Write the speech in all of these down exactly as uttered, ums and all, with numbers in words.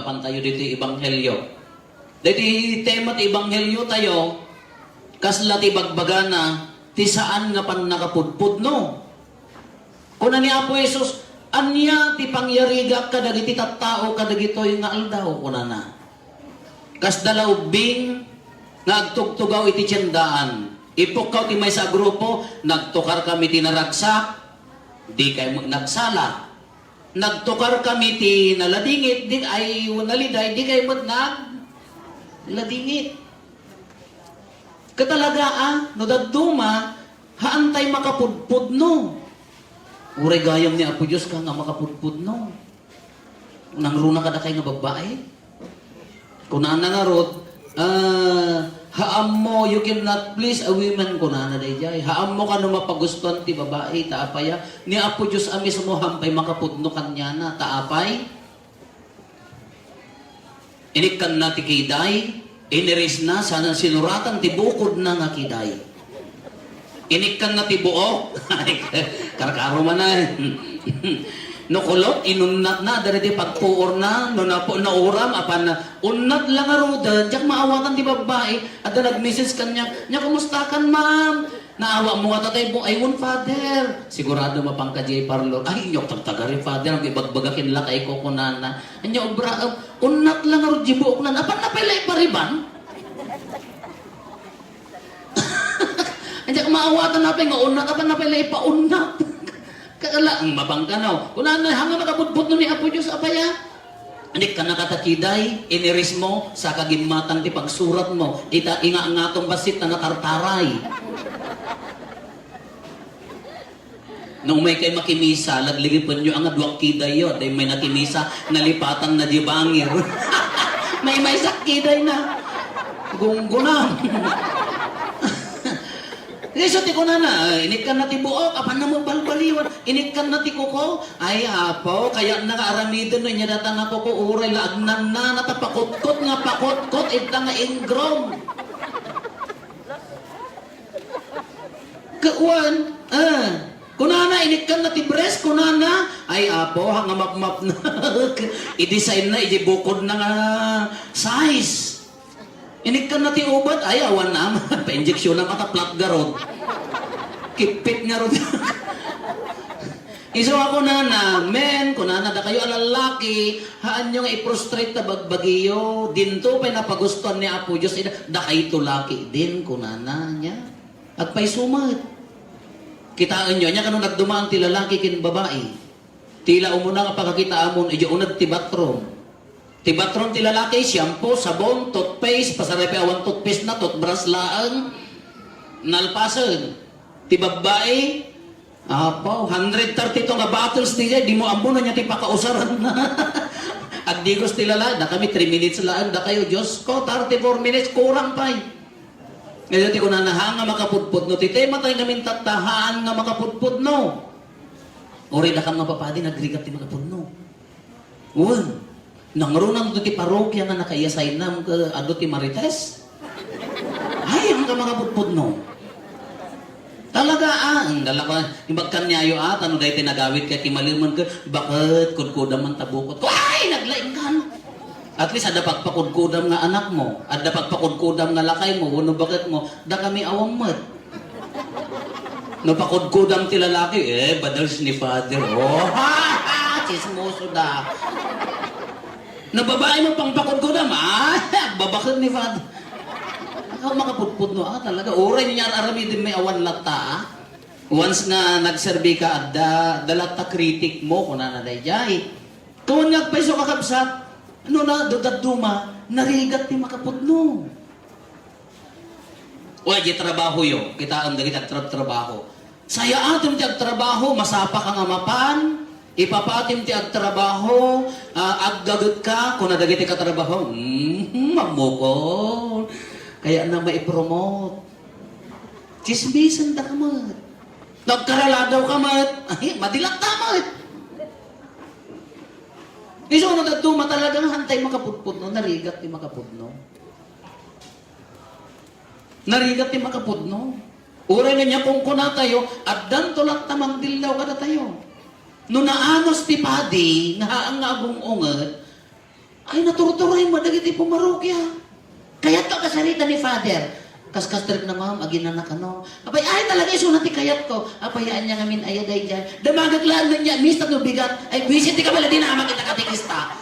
Pantayo ditoy ebanghelio. Daytoy tema ti ebanghelio tayo, kasla ti bagbagana, ti saan nga pannakapudpudno. Kuna ni Apo Jesus, "Ania ti pangyarigak kadagiti tattao kadagitoy nga aldaw?" kunana. Kasda la ubbing nga agtugtugaw iti tiendaan. Ipukkaw ti maysa a grupo, nagtukarkami ti naragsak, dikay met nagsala. Nagtukarkami ti naladingit, di, ay, naliday, dikay met nagladingit. Katalaga, a, no dadduma, haantay makapudpudno. Uray gayam ni Apo Dios ka nga makapudpudno. Nangruna kadakay nga babbai? Kunana ngarud, ah, "Haammo, you cannot please a woman," kunana daydiay. Haammo kano mapagustuan ti babai, ta apay a, ni Apo Dios a mismo hampay makapudno kaniana, ta apay? Inikkanna ti kiday, inirisna, sana sinuratan ti bukodna nga kiday. Inikkanna ti buok, karkaro man ay. No kulot, inunnatna, adda daydi pagpuorna, no napu-, nauram, apan unnat la ngaruden, diak maawatan ti babbai, adda nag-message kaniak, "Nia, kumustakan, ma'am?" Naawa mo nga tatay mo, "Ay, wen, Father." Sigurado mapangka diay parlor. "Ay, inyok tagtagari, Father, ang ibagbaga ken lakay ko," kunana. Anya, obra, um, unnat lang nga rudji buok na, apan napay la ipariban? Anya, maawatan napay nga unnat, apan napay la ipaunnat? Kakala, ang mapangka, no? Kunana, hanga makabudbud no ni Apo Dios, apaya? Inikkanna kata kiday, inirismo, saka gimmatang ti pagsuratmo. Ita, inga-, ingatom bassit ta natartaray. No umaykay makimisa, lagligipenyo nga dua kidayyo, adda may nakimisa, nalipatanna diay bangir. Maymaysak kidayna. Gungguna. Isu ti kunana, "Inikkanna ti buok, apanna met balbaliwan. Inikkanna ti kuko." Ay, Apo, kayatna nga aramiden no inya data nga kuko, uray la agnannana ta pakutkot nga pakutkot, idda nga inggrum. Kawan, ah, kunana, "Inikkanna ti breast," kunana. Ay, Apo, hanga mapmapna. I-designna iti bukodna nga size. Inikkanna ti ubat, ay, awan na, pa-injection na mata, flat garod. Kipit ngarud. Isu a kunana, "Men," kunana, "dakayo a lallaki, haanyo nga i-frustrate ta bagbagiyo. Dinto pay napagustuan ni Apo Dios, ida, dakayto laki din," kunana niya. Agpayso met. Kitaenyo, ania kano nagdumaan ti lalaki ken babai? Ti la umuna nga pakakitamon, idiay uneg ti bathroom. Ti bathroom ti lalaki, shampoo, sabon, toothpaste, pasaray pay awan toothpaste na, toothbrush laeng, nalpasen. Ti babbai, apo, hundred thirty-two nga bottles ti, di mo ammo no ania ti pakausaran na. Agdigos ti lala, dakami three minutes laeng, dakayo, Diyos ko, thirty-four minutes, kurang pay. Ngayon, ti kunana, "Haan nga makapudpudno." Ti tema tayo ngamin tatta, "Haan nga makapudpudno." Uray dakam nga papadi, nagrigat ti makapudno. Wen, nangrunang do ti parokya nga nakaiyasaynam ke adu ti Marites. Ay, haan nga makapudpudno. Talaga, ah, ang dala ko, yung bagkan niya yo, ah, tano dahil tinagawit ka, kimaliman ka, bakit, kudkudam man tabukot ko, ay, naglaing kan. At least, adda pagpakudkudam nga anak mo, adda pagpakudkudam nga lakay mo, wenno baket mo, dakami awan met. No pakudkudam ti lalaki, eh, badals ni Father. Oh, ha, ha, chismoso da. No babae mo pang pakudkudam, ah, babaket ni Father. Ikaw makapudpudno, ah, talaga. Uray niya aramidin may awan latta, ah. Once nga nagserbi ka, adda, adda latta kritik mo, kunana dayjay. Kawan nga agpayso, kakabsat, no na, dadduma, narigat ti makapudno. Wa, di trabaho yo, kitaem dagiti agtrabtrabaho. Sayaatem ti agtrabaho, masapa ka nga mapan, ipapatim ti agtrabaho, ah, aggaget ka, kuna dagiti katrabaho, "Hmm, mammukol. Kaya na maipromote." Chismisen da ka met. Nagkaraladaw ka met. Ay, madilak ka met. Isu no dadduma talaga nga hantay makapudpudno, narigat ti makapudno. Narigat ti makapudno. Uray nga niya kunkunatayo, addanto latta mangdillaw kadatayo. No naanus ti padi, nga haan nga agung-unget, Ay, naturturay mo dagiti pumarokia. Kayat ka kasarita ni Father. Kaskastek na, ma'am, aginanak, ano. Apay, ay, talaga, isuna ti kayat ko. Apay, anya ngamin, aya, daydiay. Damagak lang niya, mista no bigat. Ay, buwisit ti kabaladi na amak ita katikista.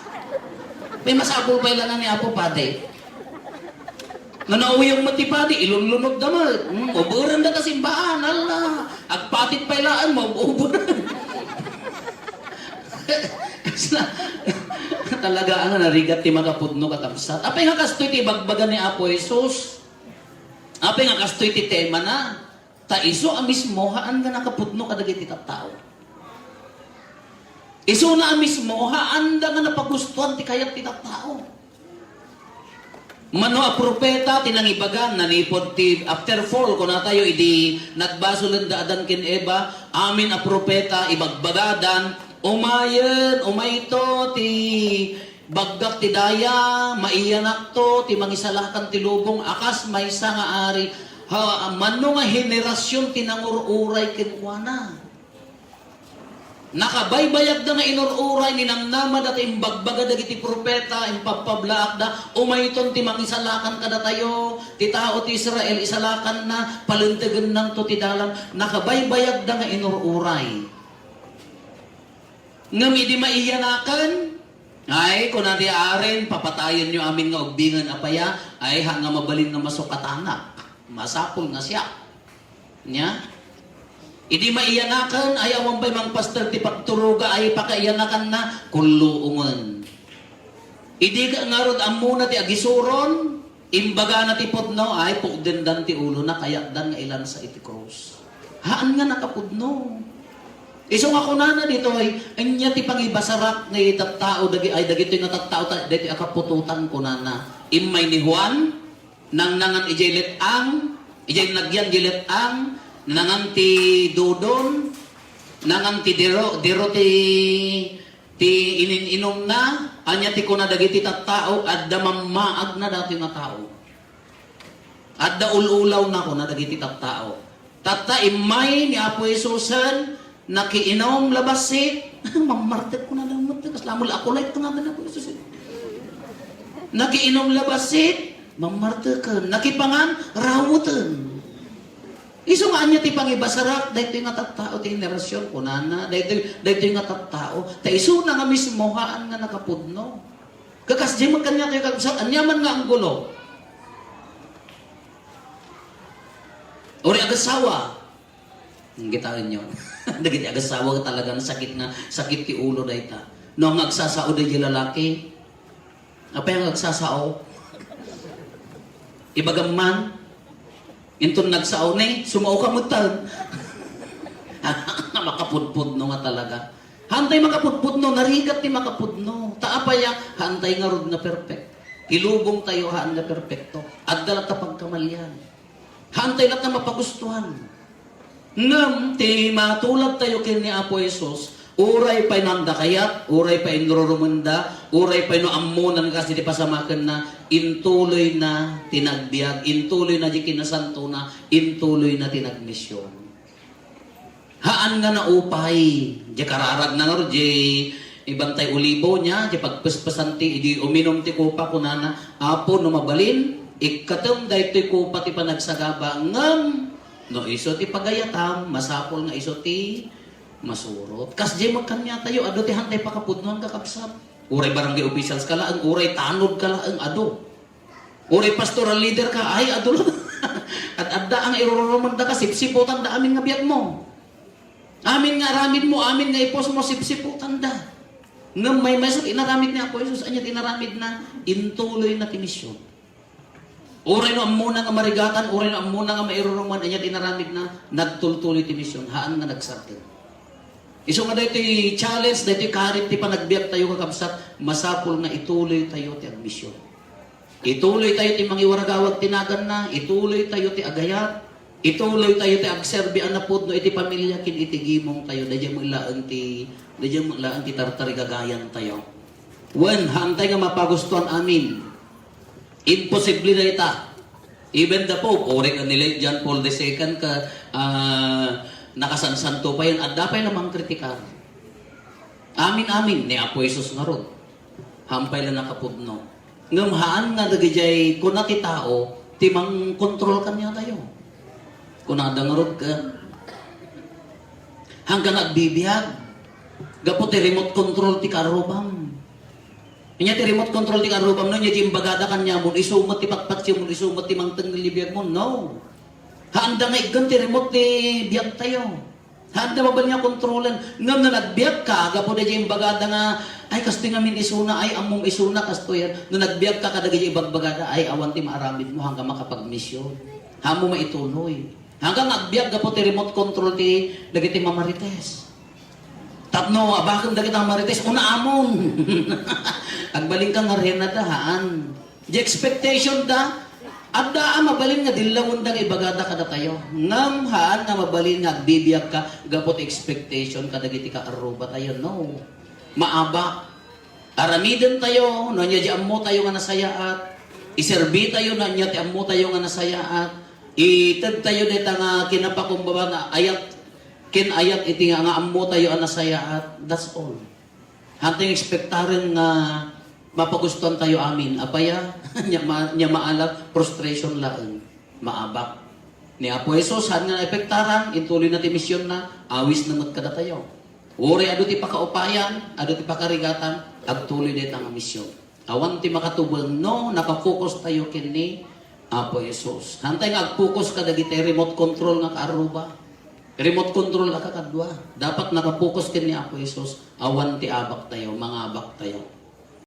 May masapul pay lang ni Apo Padi. Nanawiyang matipadi, ilunlunod da met. Hmm, uburan da ta simbaan, ala. Agpatit pay laeng, mauburan. Talaga, ano, narigat ti makapudno, kakabsat. Apay nga kastoy ti ibagbaga ni Apo Jesus? Apay nga kastoy ti tema na? Ta isu a mismo, haan nga nakapudno kadagiti tattao. Isuna a mismo, haanda nga napagustuan ti kayat ti tattao. Mano a propeta ti nangibaga, nanipod ti after fall, kunatayo, idi nagbasolen da Adan ken Eva, amin a propeta, ibagbagadan, umayen, umayto ti bagbag ti daya, maiyanakto ti mangisalakan ti lubong, a kas maysa nga ari, ha, mano nga henerasyon ti nangur-uray kenkuana. Nakabaybayagda nga inur-uray, ninamnamada ti imbagbaga dagiti profeta, impabpablaakda, umayton ti mangisalakan kadatayo, ti tao ti Israel, isalakanna, palentegen nanto ti dalan. Nakabaybayagda nga inur-uray. Ngem idi maiyanaken, ay, kuna ti arin, papatayenyo amin nga ubbingen, apaya, ay, ha nga mabalin nga masukatanak. Masapul nga siak. Nia? Idi maiyanaken, ay awan pay mangpaster ti pagturoga, ay pakaiyanakanna, kulluongen. Idi ka ngarud ammona ti agisuron, imbagana ti pudno, ay pukdendan ti ulona, kayatdan nga ilansa iti krus. Haan nga nakapudno. Isu nga kunana ditoy, ania ti pangibasarak nga itattao, dagi-, ay dagitoy nga tattao, ta-, dagitoy a kaputotan kunana. Immay ni Juan, nangnangan idiay let-ang, idiay nagyan di let-ang, nangan ti dudon, nangan ti diro, diro ti, ti inin-inumna, ania ti kuna dagiti tattao, adda mammaagna datoy nga tao. Adda ul-ulawna kuna dagiti tattao. Tatta immay ni Apo Jesusen, nakiinum la bassit. Mammartek kuna da met, kasla mo la akulay ito nga da Apo Jesus. Nakiinum la bassit, mammarteken. Nakipangan, raweten. Isu nga ania ti pangibasarak, daytoy nga tattao ti henerasyon, kunana, daytoy, daytoy nga tattao. Ta isuna nga mismo, haan nga nakapudno. Kakas di magkanya tayo kagusat, ania man nga anggulo. Uri agasawa. Ang kitaenyo. Dagiti agasawa talagang sakit nga, sakit ti ulo dayta. No, nga agsasao daydi lalaki. Apay nga agsasao? Ibagam man. Inton nagsao ni, sumao ka metten. Makapudpudno nga talaga. Haantay makapudpudno, narigat ti makapudno. Ta apay a, haantay ngarud nga perfect. Ti lubong tayo, haan nga perfecto. Adda latta pagkamalian. Haantay latta mapagustuhan. Ngem ti matulad tayo ken ni Apo Jesus, uray pay no anda kayat, uray pay inrurumenda, uray pay no ammonan kas iti pasamakenna, intuloy na ti nagbiag, intuloy na di kinasantona, intuloy na ti nagmision. Haan nga naupay, di kararag na ngarud, di ibantay olibo niya, di pagpespesan ti, di uminum ti kopa, kunana, Apo, no mabalin, ikkatem daytoy kopa ti panagsagaba, ngem no isu ti pagayatam, masapul nga isu ti masurot. Kasdiay met kaniatayo, adu ti hantay pakapudnoan, kakabsat. Uray barangay officials ka laeng, uray tanod ka laeng, adu. Uray pastoral leader ka, ay, adu. At adda ang irururumanda ka, sipsiputanda amin nga biag mo. Amin nga aramid mo, amin nga ipos mo, sipsiputanda. Ngem maymaysa ti inaramid ni Apo Jesus, ania ti inaramid na? Intuloy na ti mision. Uray no ammona nga marigatan, uray no ammona nga mairuruman, ania ti inaramid na? Nagtultuloy ti mision, haan nga nagsardeng. Isu nga daytoy challenge, daytoy karit ti panagbiag tayo, kakabsat, masapul nga ituloy tayo ti agmision. Ituloy tayo ti mangiwaragawag ti naganna, ituloy tayo ti agayat, ituloy tayo ti agserbi a napudno iti pamilya ken iti gimong tayo, daydiay met laeng ti, daydiay met laeng ti tartarigagayan tayo. Wen, haantay nga mapagustuan amin. Imposible dayta. Even the Pope, uray ka ni late John Paul the second ka, ah, nakasansanto pa yan, adda pay la mangkritikar. Amin, amin, ni Apo Jesus ngarud. Hampay la nakapudno. Ngem haan nga dagidiay kuna ti tao ti mangkontrol kaniatayo. Kunada ngarud ken, "Haanka nga agbibiag gapu ti remote control ti karrubam." Ania ti remote control ti karrubam, no? Ania ti imbagada kaniamon, isu met ti patpatiem, isu met ti mangtengngel ti biagmo, no? Haanda nga iggan ti remote ti biagtayo. Haanda mabalin nga kontrolen. Ngem no nagbiagka, gapu daydiay imbagada nga, "Ay, kastoy ngamin isuna, ay, ammom isuna, kastoy." No nagbiagka kadagiti ibagbagada, ay, awan ti maaramidmo, haanka makapagmision. Haanmo maituloy. Haanka nga agbiag gapu ti remote control ti dagiti mamarites. Tapno abakem dagiti mamarites, unaamon. Agbalinka nga reyna da, haan. Di expectation da, adda a mabalin nga dillawenda nga ibagada kadatayo. Ngem haan nga mabalin nga agbibiagka gapu ti expectation kadagiti kaarrubatayo. No. Maabak. Aramidentayo no ania ti ammotayo nga nasayaat. Iserbitayo no ania ti ammotayo nga nasayaat. Itedtayo dayta nga kinapakumbaba nga ayat ken ayat iti nga, nga ammotayo a nasayaat. That's all. Hanteng ekspektaren nga mapagustuantayo amin. Apay a, nia ma-, nia maalat, frustration laeng. Maabak. Ni Apo Jesus, haan nga naepektaran, intuloyna ti misionna, awisna met kadatayo. Uray adu ti pakaupayan, adu ti pakarigatan, agtuloy dayta nga mision. Awan ti makatubeng no nakapokus tayo ken ni Apo Jesus. Hantay nga agpokus kadagiti remote control nga kaarruba. Remote control a kakadua. Dapat nakapokus ken ni Apo Jesus. Awan ti abak tayo, mangabak tayo.